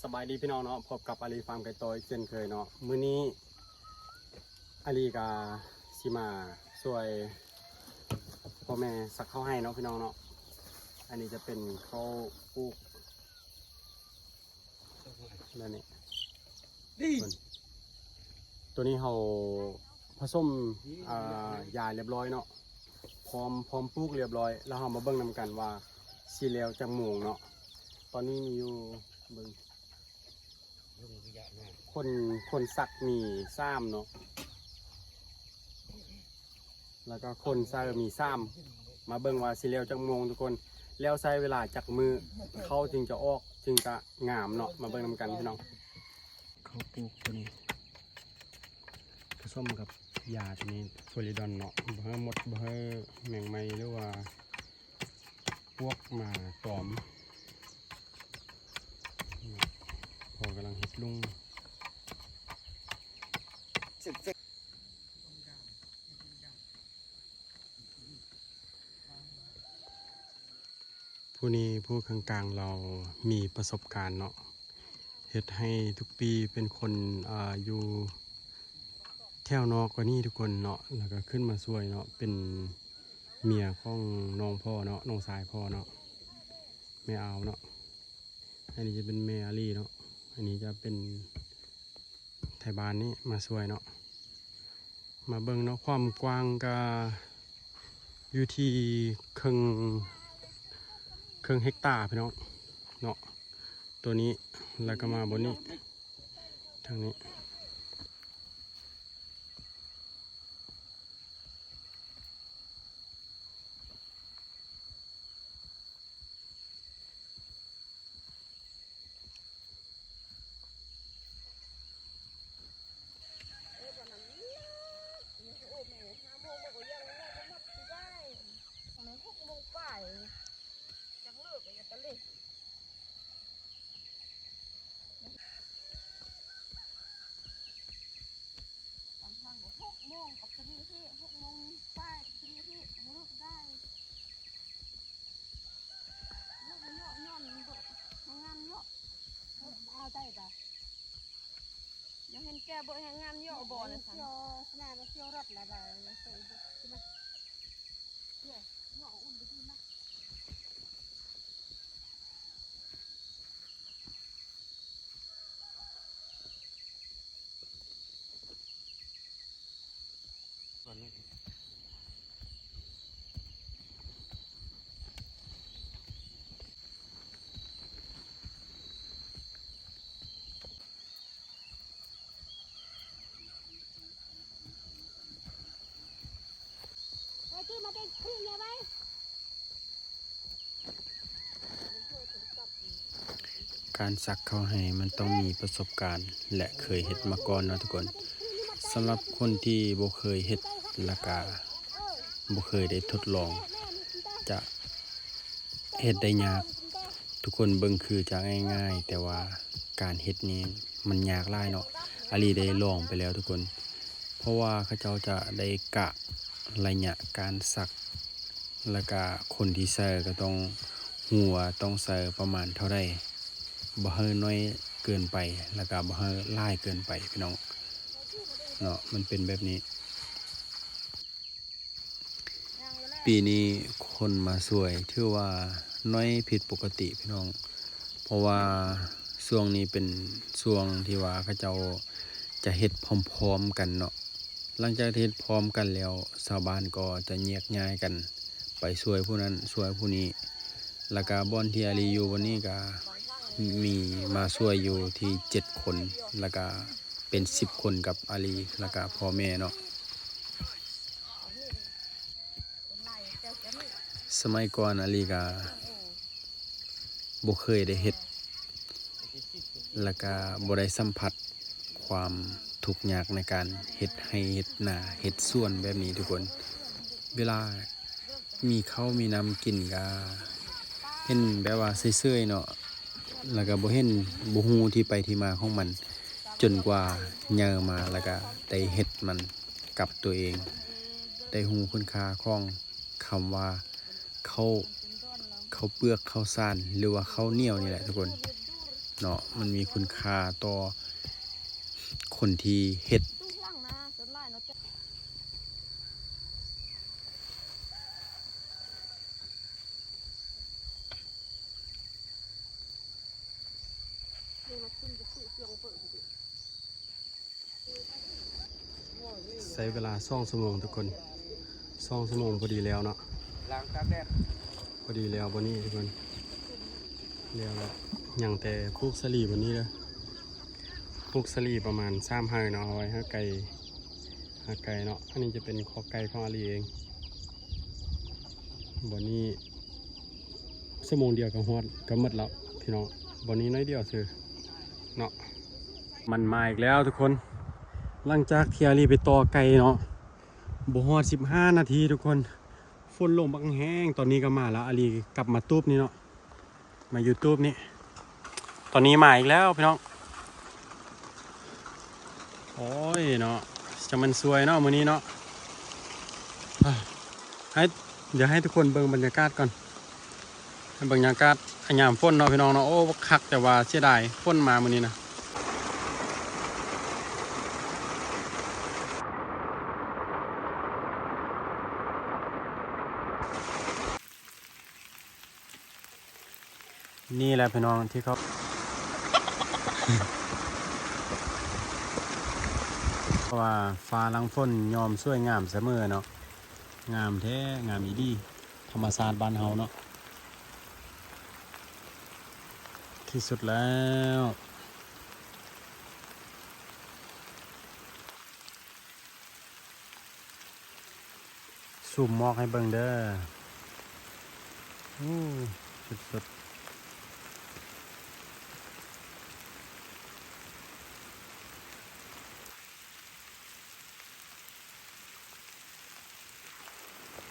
ສະບາຍດີພີ່ນ້ອງເນາະ, ພົບກັບອາລີຟາມໄກ່ໂຕອີກເຊັ່ນເຄີຍເນາະ. ມື້ນີ້ອາລີກະຊິມາຊ່ວຍພໍ່ແມ່ສັກເຂົ້າໄຮ່ເນາະພີ່ນ້ອງເນາະ. ອັນນີ້ຈະເປັນເຂົ້າປູກແບບນີ້. ຕົວນີ້ເຮົາຜະສົມ ອ່າ ຢາຮຽບຮ້ອຍເນາະ, ພ້ອມ ພ້ອມປູກຮຽບຮ້ອຍ ແລ້ວເຮົາມາເບິ່ງນຳກັນວ່າຊິແລ້ວຈັກໂມງເນາະ. ຕອນນີ້ມີຢູ່ ເບິ່ງ ຄົນ ຄົນສັກມີສາມເນາະ ແລ້ວກໍຄົນໃສ່ມີສາມ. ມາເບິ່ງວ່າຊິແລ້ວຈັກໂມງທຸກຄົນ, ແລ້ວໃຊ້ເວລາຈັກມື້ ເຂົ້າຈຶ່ງຈະອອກ ຈຶ່ງຈະງາມເນາະ. ມາເບິ່ງນຳກັນພີ່ນ້ອງ. ເຂົ້າປູກຕົວນີ້ ປະສົມກັບຢາຕົວນີ້ ໂຟລິດອນເນາະ, ບໍ່ໃຫ້ມົດ ບໍ່ໃຫ້ແມງໄມ້ ຫຼືວ່າ ພວກມາຕອມ. ພໍ່ກຳລັງເຮັດລຸງ. ຜູ້ນີ້ ຜູ້ຂ້າງໆ ລາວມີປະສົບການເນາະ, ເຮັດໄຮ່ທຸກປີ ເປັນຄົນ ອ່າ ຢູ່ແຖວນອກກວ່ານີ້ທຸກຄົນເນາະ, ແລ້ວກໍຂຶ້ນມາຊ່ວຍເນາະ, ເປັນເມຍຂອງນ້ອງພໍ່ເນາະ, ນ້ອງຊາຍພໍ່ເນາະ, ແມ່ອາວເນາະ. ອັນນີ້ຈະເປັນແມ່ອາລີເນາະ, ອັນນີ້ຈະເປັນໄທບ້ານນີ້ມາຊ່ວຍເນາະ. ມາເບິ່ງເນາະ, ຄວາມກວ້າງກະຢູ່ທີ່ເຄິ່ງ ເຄິ່ງເຮັກຕາພີ່ນ້ອງເນາະ, ຕົວນີ້ ແລ້ວກໍມາບ່ອນນີ້ ທາງນີ້. ບາງຄັ້ງກໍຫົກໂມງກໍພໍດີເພາະ ຫົກໂມງປາຍກໍພໍດີເພາະ ເລີກໄດ້. ເລີກເຍາະຍ້ອນເບີດແຮງງານເຍາະ ເອົາໄດ້ປະ? ຍັງເຫັນແກ່ເບີດແຮງງານເຍາະບໍ່ນະຊັ້ນ? ສະນາມາທ່ຽວລົດລະບາດ ຍັງເຕີເບີດຂຶ້ນມາ ເຍາະອຸ່ນໄປຂຶ້ນມາ. ການສັກເຂົ້າໄຮ່ມັນຕ້ອງມີປະສົບການ ແລະ ເຄີຍເຮັດມາກ່ອນເນາະທຸກຄົນ. ສຳລັບຄົນທີ່ບໍ່ເຄີຍເຮັດ ແລ້ວກະບໍ່ເຄີຍໄດ້ທົດລອງ ຈະເຮັດໄດ້ຍາກ. ທຸກຄົນເບິ່ງຄືຈະງ່າຍໆ ແຕ່ວ່າການເຮັດນີ້ມັນຍາກຫຼາຍເນາະ. ອາລີໄດ້ລອງໄປແລ້ວທຸກຄົນ ເພາະວ່າເຂົາເຈົ້າຈະໄດ້ກະໄລຍະການສັກ ແລ້ວກະຄົນທີ່ໃສ່ກໍຕ້ອງຮູ້ວ່າຕ້ອງໃສ່ປະມານເທົ່າໃດ, ບໍ່ໃຫ້ໜ້ອຍເກີນໄປ ແລ້ວກະບໍ່ໃຫ້ຫຼາຍເກີນໄປພີ່ນ້ອງເນາະ, ມັນເປັນແບບນີ້. ປີນີ້ຄົນມາຊ່ວຍຖືວ່າໜ້ອຍຜິດປົກກະຕິພີ່ນ້ອງ, ເພາະວ່າຊ່ວງນີ້ເປັນຊ່ວງທີ່ວ່າເຂົາເຈົ້າຈະເຮັດພ້ອມໆກັນເນາະ. ຫຼັງຈາກທີ່ເຮັດພ້ອມກັນແລ້ວ ຊາວບ້ານກໍຈະແຍກຍ້າຍກັນໄປຊ່ວຍຜູ້ນັ້ນຊ່ວຍຜູ້ນີ້, ແລ້ວກະບ່ອນທີ່ອາລີຢູ່ບ່ອນນີ້ກະມີມາຊ່ວຍຢູ່ທີ່ເຈັດຄົນ, ແລ້ວກະເປັນສິບຄົນກັບອາລີ ແລ້ວກະພໍ່ແມ່ເນາະ. ສະໄໝກ່ອນອາລີກະບໍ່ເຄີຍໄດ້ເຮັດ ແລ້ວກະບໍ່ໄດ້ສຳຜັດຄວາມທຸກຍາກໃນການເຮັດໄຮ່ເຮັດນາເຮັດສວນແບບນີ້ທຸກຄົນ. ເວລາມີເຂົ້າມີນ້ຳກິນກະເຫັນແບບວ່າເຊີຍໆເນາະ, ແລ້ວກະບໍ່ເຫັນ ບໍ່ຮູ້ທີ່ໄປທີ່ມາຂອງມັນ ຈົນກວ່າໃຫຍ່ມາແລ້ວກະໄດ້ເຮັດມັນກັບຕົວເອງ, ໄດ້ຮູ້ຄຸນຄ່າຂອງຄຳວ່າເຂົ້າ ເຂົ້າເປືອກ ເຂົ້າສານ ຫຼືວ່າເຂົ້າໜຽວນີ້ແຫຼະທຸກຄົນ ເນາະ ມັນມີຄຸນຄ່າຕໍ່ຄົນທີ່ເຮັດ. ໃຊ້ເວລາສອງຊົ່ວໂມງທຸກຄົນ ສອງຊົ່ວໂມງພໍດີແລ້ວເນາະ ລ້າງຕາກແດດ ພໍດີແລ້ວບ່ອນນີ້ທຸກຄົນ ແລ້ວລະ ຍັງແຕ່ປູກສາລີບ່ອນນີ້ເດີ ປູກສາລີປະມານສາມໄຮ່ເນາະ ເອົາໄວ້ໃຫ້ໄກ່ ຫາໄກ່ເນາະ ອັນນີ້ຈະເປັນຄອກໄກ່ຂອງອາລີເອງ ບ່ອນນີ້ ຊົ່ວໂມງດຽວກໍຮອດ ກໍໝົດແລ້ວພີ່ນ້ອງ ບ່ອນນີ້ໜ້ອຍດຽວຊື່ເນາະ. ມັນມາອີກແລ້ວທຸກຄົນ ຫຼັງຈາກທີ່ອາລີໄປຕໍ່ໄກ່ເນາະ ບໍ່ຮອດສິບຫ້ານາທີທຸກຄົນ ຝົນລົງບັກແຮງ ຕອນນີ້ກໍມາແລ້ວ ອາລີກັບມາຕູບນີ້ເນາະ ມາຢູ່ຕູບນີ້ ຕອນນີ້ມາອີກແລ້ວພີ່ນ້ອງ ໂອ້ຍເນາະ ຈັ່ງແມ່ນສວຍເນາະມື້ນີ້ເນາະ ໃຫ້ ດຽວໃຫ້ທຸກຄົນເບິ່ງບັນຍາກາດກ່ອນ ໃຫ້ເບິ່ງບັນຍາກາດຍາມຝົນເນາະພີ່ນ້ອງເນາະ ໂອ້ ຄັກ ແຕ່ວ່າເສຍດາຍຝົນມາມື້ນີ້ນະ. ນີ້ແຫຼະພີ່ນ້ອງທີ່ເຂົາ ເພາະວ່າຟ້າຫຼັງຝົນຍອມສວຍງາມສະເໝີເນາະ ງາມແທ້ ງາມອີ່ຫຼີ ທຳມະຊາດບ້ານເຮົາເນາະ ທີ່ສຸດແລ້ວ. ຊູມໝອກໃຫ້ເບິ່ງເດີ ໂອ້ ສຸດໆ.